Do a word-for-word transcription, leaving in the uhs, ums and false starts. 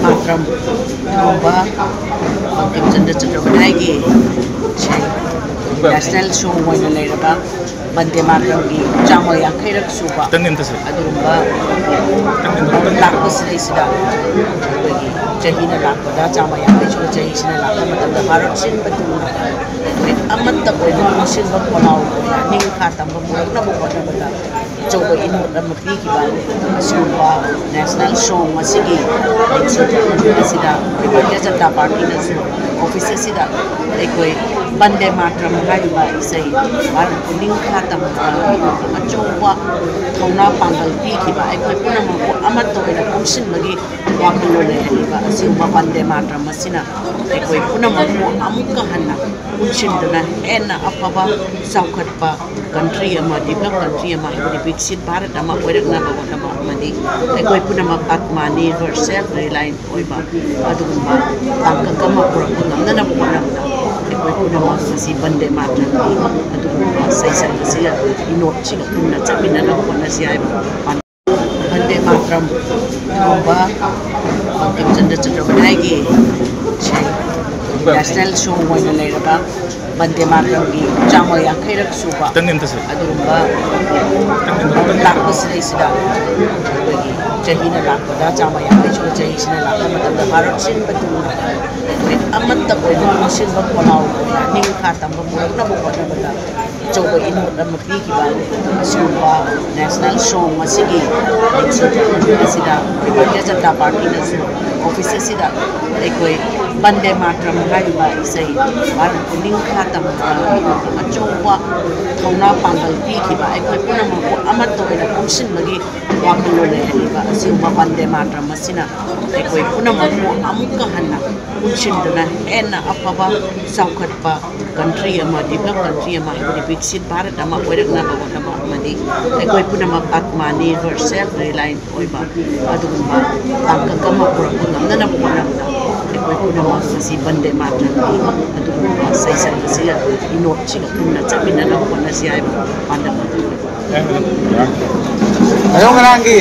ꯃꯥꯇ꯭ꯔꯝ ꯊꯣꯡꯕ ꯕꯪꯀꯤꯝ ꯆꯟꯗ꯭ꯔ ꯆꯇꯣꯄꯥꯙ꯭ꯌꯥꯏꯒꯤ ꯏꯁꯩ, ꯅꯦꯁꯅꯦꯜ ꯁꯣꯡ ꯑꯣꯏꯅ ꯂꯩꯔꯕ ꯕꯟꯗꯦ ꯃꯥꯇ꯭ꯔꯝꯒꯤ ꯆꯥꯝꯃ ꯌꯥꯡꯈꯩꯔꯛ ꯁꯨꯕ ꯈꯤꯇꯪ ꯅꯦꯝꯊꯁꯦ꯫ ꯑꯗꯨꯒꯨꯝꯕ ꯂꯥꯛꯄꯁꯤꯗꯩꯁꯤꯗ, ꯑꯩꯈꯣꯏꯒꯤ ꯆꯍꯤꯅ ꯂꯥꯛꯄꯗ, ꯆꯥꯝꯃ ꯌꯥꯡꯈꯩ ꯁꯨꯕ ꯆꯍꯤꯁꯤꯅ ꯂꯥꯛꯄ ꯃꯇꯝꯗ, ꯚꯥꯔꯠ ꯁꯤꯟꯕ ꯊꯨꯡꯅ ꯅꯨꯃꯤꯠ ꯑꯃꯠꯇ ꯑꯣꯏꯅ ꯅꯤꯡꯁꯤꯡꯕ ꯈꯣꯜꯂꯥꯎ ꯑꯣꯏꯅ ꯅꯤꯡꯈꯥ ꯇꯝꯕ ꯄꯨꯔꯛꯅꯕ ꯍꯣꯠꯅꯕꯗ ꯑꯆꯧꯕ ꯏꯅꯣꯠ ꯑꯃ ꯄꯤꯈꯤꯕ ꯑꯁꯤꯒꯨꯝꯕ ꯅꯦꯁꯅꯦꯜ ꯁꯣꯡ ꯑꯁꯤꯒꯤ ꯅꯤꯡꯁꯤꯡꯕ ꯑꯁꯤꯗ ꯚꯥꯔꯇꯤꯌ ꯖꯅꯇꯥ ꯄꯥꯔꯇꯤꯅꯁꯨ ꯑꯣꯐꯤꯁ ꯑꯁꯤꯗ ꯑꯩꯈꯣꯏ ꯕꯟꯗꯦ ꯃꯥꯇ꯭ꯔꯝ ꯍꯥꯏꯔꯤꯕ ꯏꯁꯩ ꯚꯥꯔꯠꯄꯨ ꯅꯤꯡꯈꯥ ꯇꯝꯕ ꯑꯆꯧꯕ ꯊꯧꯅꯥ ꯄꯥꯡꯒꯜ ꯄꯤꯈꯤꯕ, ꯑꯩꯈꯣꯏ ꯄꯨꯝꯅꯃꯛꯄꯨ ꯑꯃꯠꯇ ꯑꯣꯏꯅ ꯄꯨꯟꯁꯤꯟꯕꯒꯤ ꯋꯥꯈꯜꯂꯣꯟ ꯂꯩꯍꯜꯂꯤꯕ ꯑꯁꯤꯒꯨꯝꯕ ꯕꯟꯗꯦ ꯃꯥꯇ꯭ꯔꯝ ꯑꯁꯤꯅ ꯑꯩꯈꯣꯏ ꯄꯨꯝꯅꯃꯛꯄꯨ ꯑꯃꯨꯛꯀ ꯍꯟꯅ ꯄꯨꯟꯁꯤꯟꯗꯨꯅ ꯍꯦꯟꯅ ꯑꯐꯕ, ꯆꯥꯎꯈꯠꯄ ꯀꯟꯇ꯭ꯔꯤ ꯑꯃ, ꯗꯤꯕꯂꯞ ꯀꯟꯇ꯭ꯔꯤ ꯑꯃ ꯍꯥꯏꯕꯗꯤ ꯕꯤꯛꯁꯤꯠ ꯚꯥꯔꯠ ꯑꯃ ꯑꯣꯏꯔꯛꯅꯕ ꯍꯣꯠꯅꯕ ꯑꯃꯗꯤ ꯑꯩꯈꯣꯏ ꯄꯨꯝꯅꯃꯛ ꯑꯥꯇꯃꯥ ꯅꯤꯔꯚꯔ, ꯁꯦꯜꯐ ꯔꯤꯂꯥꯌꯟ ꯑꯣꯏꯕ ꯑꯗꯨꯒꯨꯝꯕ ꯇꯥꯡꯀꯛ ꯑꯃ ꯄꯨꯔꯛꯄ ꯉꯝꯅꯅꯕ ꯍꯣꯠꯅꯕꯗ ꯑꯩꯈꯣꯏ ꯄꯨꯝꯅꯃꯛ ꯉꯁꯤ ꯕꯟꯗꯦ ꯃꯥꯇ꯭ꯔꯝꯒꯤ ꯑꯗꯨꯒꯨꯝꯕ ꯁꯩꯁꯛ ꯑꯁꯤꯒ ꯏꯅꯣꯠꯁꯤꯒ ꯄꯨꯟꯅ ꯆꯠꯃꯤꯟꯅꯅꯕ ꯍꯣꯠꯅꯁꯤ ꯍꯥꯏꯕ ꯄꯥꯟꯗꯝ꯫ ꯕꯟꯗꯦ ꯃꯥꯇ꯭ꯔꯝ ꯊꯣꯡꯕ ꯕꯪꯀꯤꯝ ꯆꯟꯗ꯭ꯔ ꯆꯇꯣꯄꯥꯙ꯭ꯌꯥꯏꯒꯤ ꯏꯁꯩ, ꯅꯦꯁꯅꯦꯜ ꯁꯣꯡ ꯑꯣꯏꯅ ꯂꯩꯔꯕ ꯕꯟꯗꯦ ꯃꯥꯇ꯭ꯔꯝꯒꯤ ꯆꯥꯝꯃ ꯌꯥꯡꯈꯩꯔꯛ ꯁꯨꯕ ꯈꯤꯇꯪ ꯅꯦꯝꯊꯁꯦ꯫ ꯑꯗꯨꯒꯨꯝꯕ ꯂꯥꯛꯄꯁꯤꯗꯩꯁꯤꯗ, ꯑꯩꯈꯣꯏꯒꯤ ꯆꯍꯤꯅ ꯂꯥꯛꯄꯗ, ꯆꯥꯝꯃ ꯌꯥꯡꯈꯩ ꯁꯨꯕ ꯆꯍꯤꯁꯤꯅ ꯂꯥꯛꯄ ꯃꯇꯝꯗ, ꯚꯥꯔꯠ ꯁꯤꯟꯕ ꯊꯨꯡꯅ ꯅꯨꯃꯤꯠ ꯑꯃꯠꯇ ꯑꯣꯏꯅ ꯅꯤꯡꯁꯤꯡꯕ ꯈꯣꯜꯂꯥꯎ ꯑꯣꯏꯅ ꯅꯤꯡꯈꯥ ꯇꯝꯕ ꯄꯨꯔꯛꯅꯕ ꯍꯣꯠꯅꯕꯗ ꯑꯆꯧꯕ ꯏꯅꯣꯠ ꯑꯃ ꯄꯤꯈꯤꯕ ꯑꯁꯤꯒꯨꯝꯕ ꯅꯦꯁꯅꯦꯜ ꯁꯣꯡ ꯑꯁꯤꯒꯤ ꯅꯤꯡꯁꯤꯡꯕ ꯑꯁꯤꯗ ꯚꯥꯔꯇꯤꯌ ꯖꯅꯇꯥ ꯄꯥꯔꯇꯤꯅꯁꯨ ꯑꯣꯐꯤꯁ ꯑꯁꯤꯗ ꯑꯩꯈꯣꯏ ꯕꯟꯗꯦ ꯃꯥꯇ꯭ꯔꯝ ꯍꯥꯏꯔꯤꯕ ꯏꯁꯩ ꯚꯥꯔꯠꯄꯨ ꯅꯤꯡꯈꯥ ꯇꯝꯕ ꯑꯆꯧꯕ ꯊꯧꯅꯥ ꯄꯥꯡꯒꯜ ꯄꯤꯈꯤꯕ, ꯑꯩꯈꯣꯏ ꯄꯨꯝꯅꯃꯛꯄꯨ ꯑꯃꯠꯇ ꯑꯣꯏꯅ ꯄꯨꯟꯁꯤꯟꯕꯒꯤ ꯋꯥꯈꯜꯂꯣꯟ ꯂꯩꯍꯜꯂꯤꯕ ꯑꯁꯤꯒꯨꯝꯕ ꯕꯟꯗꯦ ꯃꯥꯇ꯭ꯔꯝ ꯑꯁꯤꯅ ꯑꯩꯈꯣꯏ ꯄꯨꯝꯅꯃꯛꯄꯨ ꯑꯃꯨꯛꯀ ꯍꯟꯅ ꯄꯨꯟꯁꯤꯟꯗꯨꯅ ꯍꯦꯟꯅ ꯑꯐꯕ, ꯆꯥꯎꯈꯠꯄ ꯀꯟꯇ꯭ꯔꯤ ꯑꯃ, ꯗꯤꯕꯂꯞ ꯀꯟꯇ꯭ꯔꯤ ꯑꯃ ꯍꯥꯏꯕꯗꯤ ꯕꯤꯛꯁꯤꯠ ꯚꯥꯔꯠ ꯑꯃ ꯑꯣꯏꯔꯛꯅꯕ ꯍꯣꯠꯅꯕ ꯑꯃꯗꯤ ꯑꯩꯈꯣꯏ ꯄꯨꯝꯅꯃꯛ ꯑꯥꯇꯃꯥ ꯅꯤꯔꯚꯔ, ꯁꯦꯜꯐ ꯔꯤꯂꯥꯌꯟ ꯑꯣꯏꯕ ꯑꯗꯨꯒꯨꯝꯕ ꯇꯥꯡꯀꯛ ꯑꯃ ꯄꯨꯔꯛꯄ ꯉꯝꯅꯅꯕ ꯍꯣꯠꯅꯕꯗ ꯑꯩꯈꯣꯏ ꯄꯨꯝꯅꯃꯛ ꯉꯁꯤ ꯕꯟꯗꯦ ꯃꯥꯇ꯭ꯔꯝꯒꯤ ꯑꯗꯨꯒꯨꯝꯕ ꯁꯩꯁꯛ ꯑꯁꯤꯒ ꯏꯅꯣꯠꯁꯤꯒ ꯄꯨꯟꯅ ꯆꯠꯃꯤꯟꯅꯅꯕ ꯍꯣꯠꯅꯁꯤ ꯍꯥꯏꯕ ꯄꯥꯟꯗꯝ ꯑꯗꯨ ꯂꯩ꯫ ꯑꯌꯣ ꯉꯔꯥꯡꯒꯤ